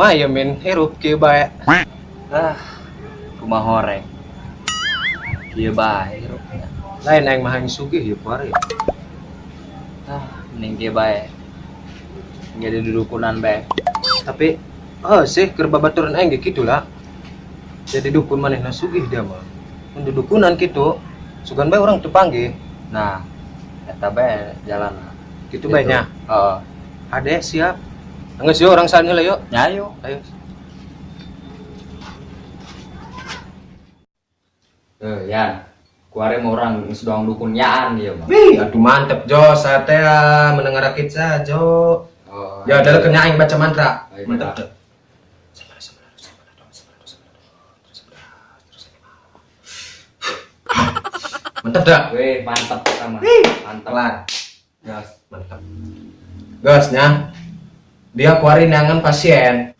Kumaha ya men hirup kieu bae. Ah, kumaha horeng. Kieu bae hirupna. Lain aing mah hayang sugih ieu kuari. Ah, mending kieu bae. Jadi dudukunan bae. Tapi oh sih keur babaturan aing ge kitu lah. Jadi dukun manehna sugih dia mah. Mun dudukunan kitu, sugan bae urang teu panggih. Nah, eta bae jalan. Kitu bae nya. Heeh. Hade siap. Geus yuk urang sahan heula yuk. Nya ayo. Ayo. Yan. Kuari mah urang geus doang dukun nyaan ieu mah. Wih, aduh mantep Jo, saya teh mendengar rakit sa Jo. Oh, Ya, adalah kena aing baca mantra. Ayo, Mantep Kak. tuh. Mantep dah. Wih, mantep sama. Mantep. Kelar. Gas, mantap. Gasnya. Dia kuari neangan pasien.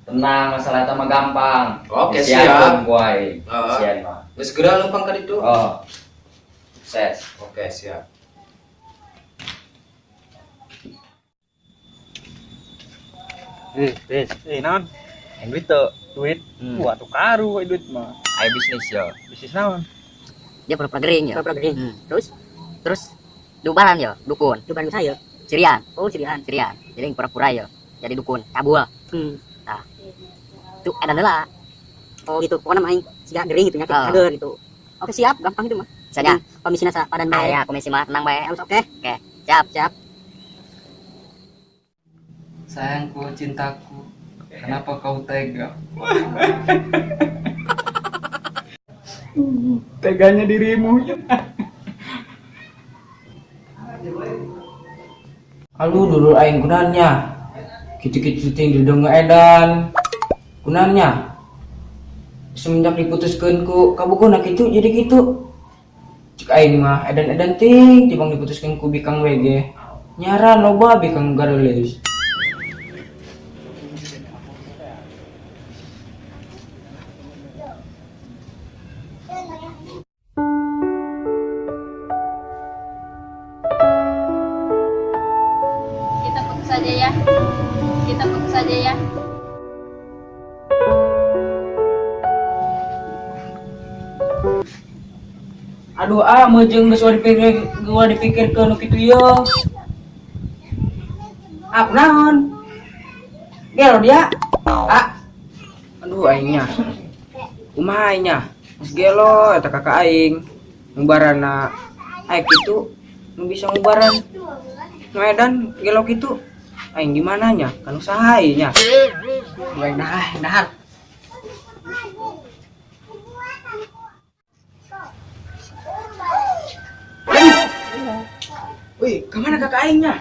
Tenang, masalah itu mah gampang. Oke, Disiapkeun siap. ku aing. Heeh. Pasien mah. Geus segera lempang ka ditu. Oh. Sukses. Oke, siap. Tis, Naon? yang duit tuh. Duit. Hmm. Wah, tuh karu we duit mah. Ayo bisnis yo. Bisnis naon? Dia pura-pura gering ya. Pura-pura gering. Terus terus dubaran ya, dukun. Dubaran saya. Cirian, Oh, cirian. cirian. Jadi pura-pura ya, jadi dukun, cabul. Nah. Tuh edan heula. Oh, gitu. Pokoknya mah aing siga gering gitu nya, Ah. kader gitu. Oke, siap, gampang itu mah. Misalnya, Komisina sapadan bae. ya, komisi mah tenang bae. Harus oke. Oke, siap. Siap. Sayangku, cintaku, kenapa kau tega? Teganya dirimu. Aduh, dulur aing gunanya. Gitu-gitu ting didong edan. Gunanya. Semenjak diputuskeun ku kabugona kitu jadi kitu. Cek aing mah edan-edan ting tibang diputuskeun ku bikang we ge. Nyaran loba bikang garelis. Kita putus aja ya. Kita putus aja ya. Aduh ah, meujeuh geus gua dipikirkeun nu kitu ieu. Ah, kunaon? Gelo dia. Ah. Aduh aingnya. Kumaha aingnya? Geus gelo eta kakak aing. Ngubarana aing kitu nu bisa ngubaran. Nu edan gelo kitu. Aing gimana nya? Kan usaha aing nya. Aing dahar, dahar. Wih, kemana kakak aingnya?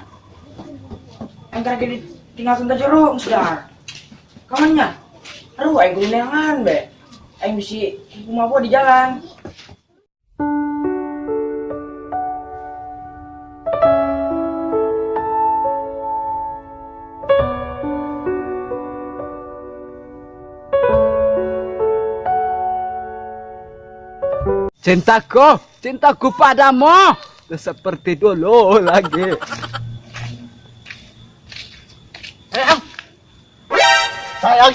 Aing karena jadi tinggalkan ke jero, sudah. Kamannya? Aduh, aing kudu neangan be. Aing bisi kumaha di jalan. Cintaku, cintaku padamu seperti dulu lagi. Sayang.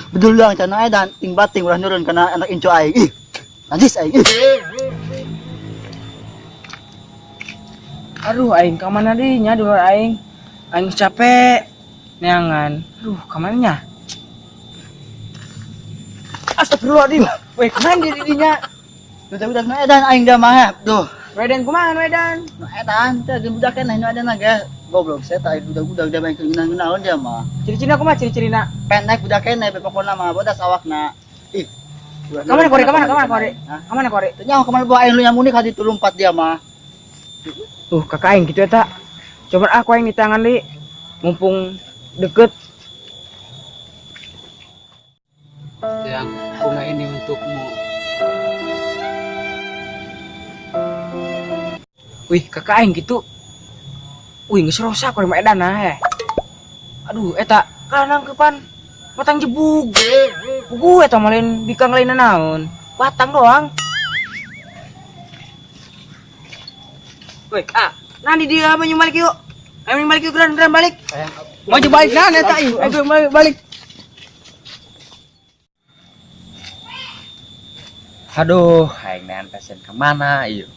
Bedul lang cenah edan ting bating ulah nurun kana anak incu aing. Ih, najis aing. Ih. Aduh, aing ka mana deui nya dulur aing? Aing capek neangan. Aduh, ka mana nya? Astagfirullahaladzim. Weh, kumaha di dinya? Budak-budak nu edan aing dia mah. Duh. Wedan kumaha nu edan? Nu edan teh jeung budak keneh nu edan ge. Goblok saya teh budak-budak dia main ngeunah-ngeunaheun dia mah. Ciri-cirina kumaha ciri-cirina? Pendek budak keneh be pokona mah bodas awakna. Ih. Kamana kore? Kamana kamana kore? Hah? Kamana kore? Teu nyaho kamana bawa aing lu nyamunik ka ditu lompat dia mah. Tuh kakak aing gitu eta. Coba aku aing di tangan li. Mumpung deket. Yang bunga ini untukmu. Wih, kakak aing gitu. Wih, geus rosak kore mah edan ah. Aduh, eta kalanang kepan batang jebug. Pugu eta mah lain bikang lain naon. Batang doang. Woi, ah, nanti dia apa balik yuk. Ayo balik yuk, geran, geran balik. Maju balik nah, eta ieu. Ayo balik. Aduh, aing nean pasien kemana ieu?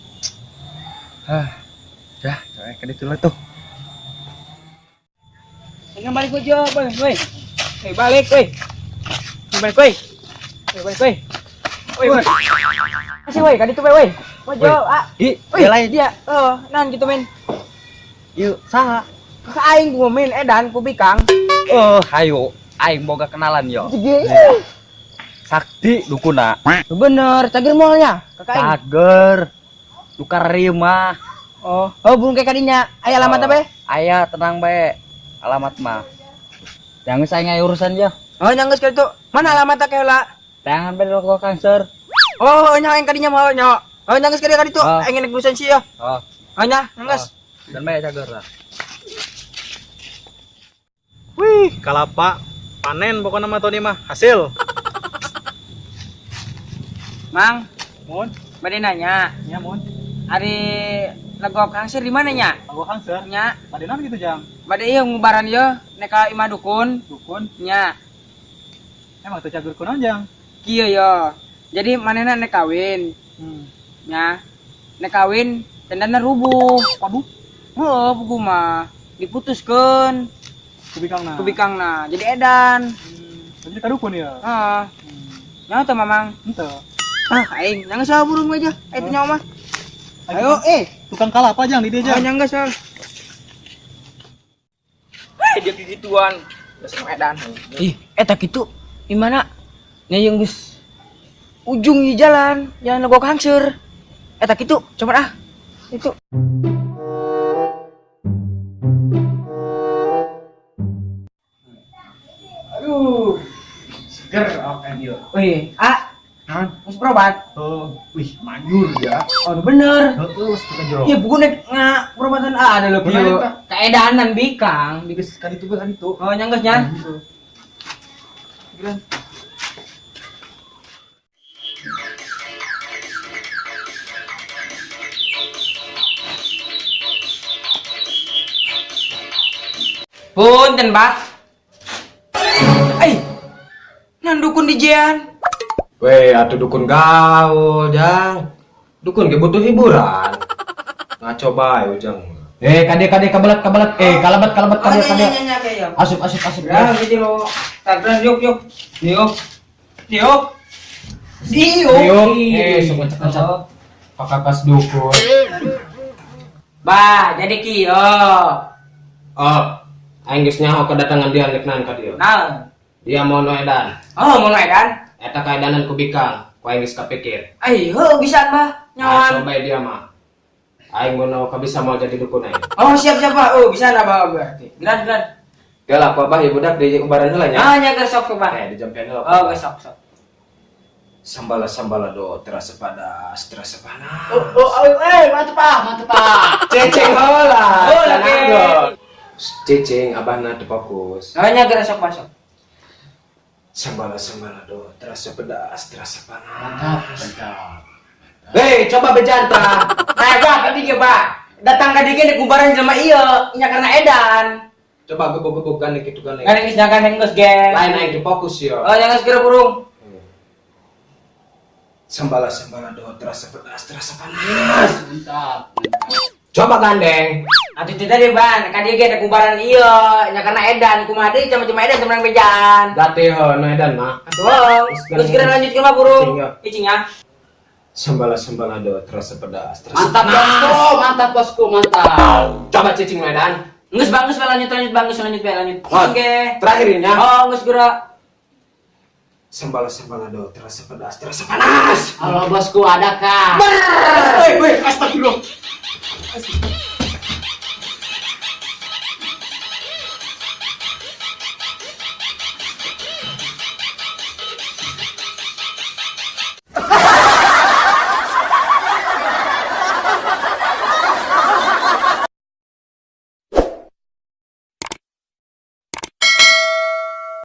Hah. Dah, coy ka ditu lah tuh. Ayo balik aja, balik, woi. Eh, balik, woi. Balik, woi. Balik, woi. Woi, woi. Kasih woi, ka ditu woi. Maju, ah. Ih, Woi, dia. Oh, nan gitu men. Yuk, saha? Kakak aing ku men edan ku bikang. Oh, hayo. Aing boga kenalan yo. Sakti dukuna. Bener, cager moalnya kakak aing. Cager. Dukar mah. Oh, oh burung kayak kadinya. Aya alamat apa? Aya, tenang bae. Alamat mah. Jangan saya ngai urusan ya. Oh, nyangges kali itu. Mana alamat tak heula? Tangan bae rokok kanser. Oh, nya aing kadinya mau nya. Oh, nyangges kali kaditu. Aing nek urusan sih ya. Oh. Oh, nya, nyangges. Dan bae cager lah. Wih, kalapa panen pokoknya mah Tony mah hasil. Mang, Mun, bade nanya. nya mun. Ari legok hangsir di mana nya? Legok hangsir? Nya. Bade naon gitu, Jang? Bade ieu ngubaran ieu nek ka imah dukun. Dukun? Nya. Emang teu cager kunaon, Jang? Kieu yo. Jadi manehna nek kawin. Nya. Nek kawin tendana rubuh. Waduh. Heuh, puguh mah diputuskeun. Ku bikangna. Ku bikangna. Jadi edan. Jadi ka dukun ya? Heeh. Nyaho teh Mamang? Henteu. Ah, aing nyanggeus saha burung aja. Teu nyaho mah. Ayo, Tukang kalapa Jang di dia, Jang. Oh, nyanggeus saha. Hei, dia kegituan. Geus edan. Ih, eta kitu di mana? Nya jeung geus ujung di jalan, jalan legok hangseur. Eta kitu, coba ah. Itu. Aduh, seger akan ieu. Wih, ah. Naon? Geus berobat. Oh, wih, manjur ya. Oh, bener. Heeh, geus tukang jero. Iya, buku nek nga perobatan ah, ada lho Bener, kieu. eta. Kaedanan bikang, Geus ka ditu ka ditu. Oh, nya geus nya. Geus. Punten, Pak. Eh, nan dukun di jean. Weh, atuh dukun gaul, Jang. Dukun ge butuh hiburan. Ngaco bae ujang. Kade kade kabelet kabelet. Kalabat kalabat kade kade. Nya. Asup asup asup. Ya, gitu lo. Tagran yuk yuk. Yuk. Yuk. Diuk. Sok ngecek-ngecek. Pakakas dukun. Bah, jadi kieu. Oh, aing geus nyaho kedatangan dia rek naon ka dieu. Naon? Dia mau nu edan. Oh, mau nu edan? Eta kaedanan ku bikang, ku aing geus kapikir. Ai, heuh bisa bah, nyawan. Coba dia mah. Aing mun bisa mau jadi dukun aing. Oh, siap siap Pak. Oh, bisa lah Bah berarti. Geran geran. Geus lah ku abah ieu budak di ubaran heula nya. Ah, nya geus sok Pak. Di jampian heula. Oh, geus sok sok. Sambala sambala do terasa padas, terasa panas. Oh, mantep Pak, mantep Pak. Ceceng heula. Oh, lagi. Ceceng abahna teu fokus. Oh, nya geus sok masuk. Sambala sambala do terasa pedas, terasa panas. Mantap, mantap. Hei, coba bejanta. Nah, Pak, tadi ge, Pak. Datang ka dieu ge kubaran jelema ieu, nya karena edan. Coba gebuk-gebuk gandeng kitu gandeng. Gandeng geus gandeng geus ge. Lain aing teu fokus yo. Oh, nya geus geura burung. Sambala sambala do terasa pedas, terasa panas. Mantap. Coba gandeng. Atuh teh tadi ban, ka dieu ge ada kubaran ieu, nya karena edan kumaha deui cuma-cuma edan temenan bejaan. Berarti heuh nu edan mah. Atuh, geus geura lanjutkeun mah burung. Cicing ya. Sambala sambala do terasa pedas, terasa Mantap bosku, mantap bosku, mantap. Coba cicing nu edan. Geus bang, geus lanjut lanjut bang, geus lanjut bae lanjut. Oh, Cicing ge. Terakhir ini ya. Oh, geus geura. Sambala sambala do terasa pedas, terasa panas. Halo bosku, adakah? Woi, woi, astagfirullah.